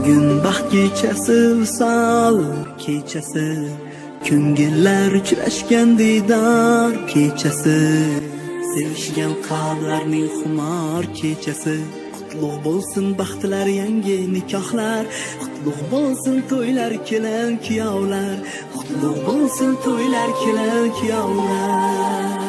Bugun baxt kechasi, visol kechasi, ko'ngillar uchrashgan diydor kechasi, sevishgan qalblarning xumor kechasi. Qutlug' bo'lsin baxtlar, yangi nikohlar, qutlug' bo'lsin to'ylar, kelin kuyovlar, qutlug' bo'lsin to'ylar, kelin kuyovlar.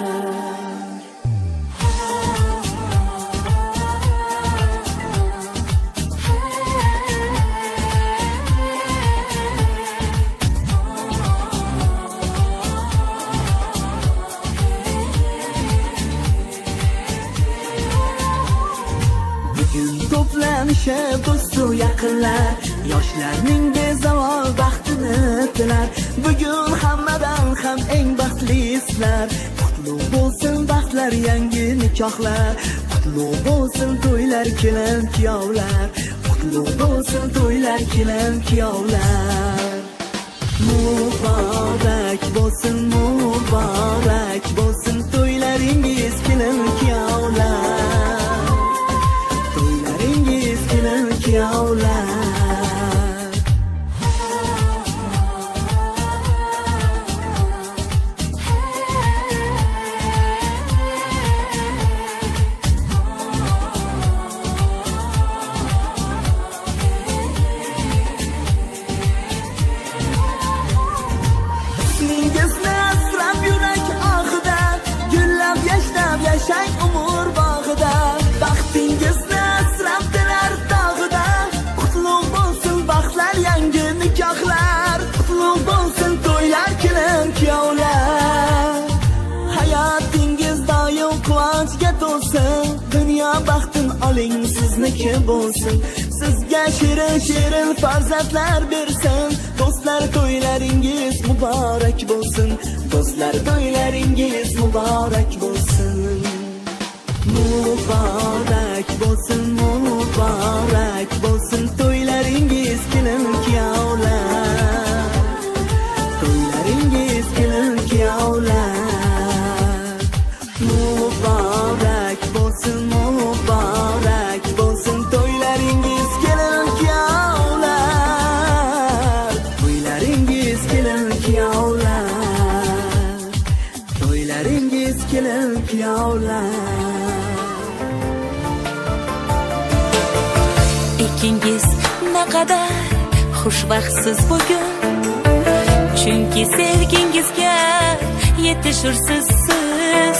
To'planishib do'stu yaqinlar, yoshlarning bezavol baxtini tilar. Bugun hammadan ham eng baxtlisizlar. Qutlug' bo'lsin baxtlar, yangi nikohlar, qutlug' bo'lsin to'ylar, kelin kuyovlar, qutlug' bo'lsin to'ylar, kelin kuyovlar. Muborak bo'lsin, muborak bo'lsin to'ylaringiz, kelin kuyovlar. Kelin kuyovlar. Husningizni asrab yurak og'ida, gullab yashnab yashang umr bog'ida. Baxtingizni asrab dilar tog'ida, qutlug' bo'lsin baxtlar, yangi nikohlar, qutlug' bo'lsin to'ylar, kelin kuyovlar. Hayotingiz doim quvonchga to'lsin, dunyo baxtin oling sizniki bo'lsin. Sizga shirin shirin farzandlar bersin, do'stlar to'ylaringiz muborak bo'lsin, do'stlar to'ylaringiz muborak bo'lsin. Muborak bo'lsin, muborak bo'lsin to'ylaringiz, kelin kuyovlar, to'ylaringiz, kelin kuyovlar. Muborak bo'lsin, muborak bo'lsin to'ylaringiz, kelin kuyovlar, to'ylaringiz, kelin kuyovlar, to'ylaringiz, kelin kuyovlar. Ikkingiz naqadar xushvaqtsiz bugun, chunki sevgingizga yetishursiz siz.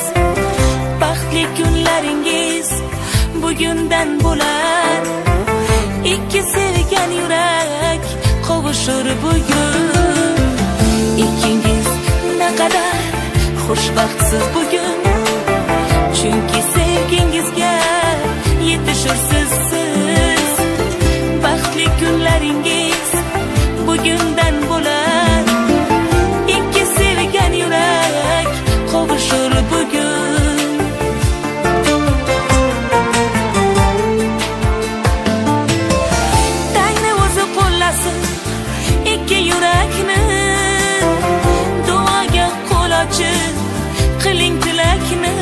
Baxtli kunlaringiz bugundan bo'lar, ikki sevgan yurak qovushur bugun. Ikkingiz naqadar xushvaqtsiz bugun, chunki sevgingizga yetishursiz siz. Baxtli kunlaringiz bugundan bo'lar, ikki sevgan yurak qovushur bugun. Tangni o'zi qo'llasin ikki yurakni, duoga qo'l ochib qiling tilakni.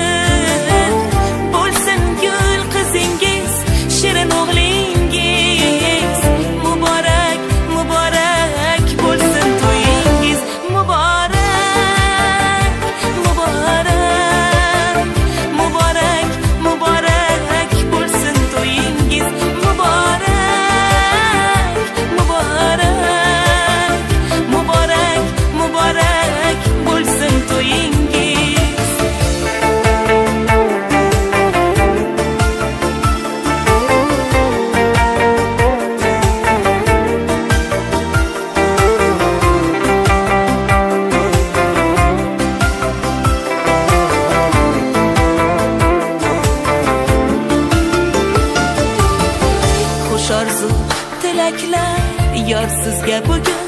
Bo'lsin gul qizingiz, shirin o'g'lingiz, muborak, muborak bo'lsin to'yingiz. Muborak, muborak, muborak, muborak bo'lsin to'yingiz. Muborak, muborak, muborak, muborak bo'lsin to'yingiz. Xush orzu tilaklar yor sizga bugun,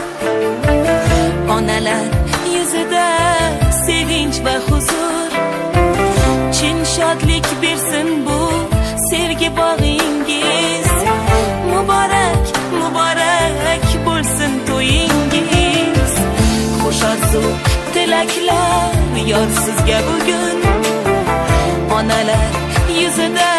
onalar yuzida sevinch va huzur. Chin shodlik bersin bu sevgi bog'ingiz. Muborak, muborak bo'lsin to'yingiz. Xush orzu tilaklar yor sizga bugun, onalar yuzida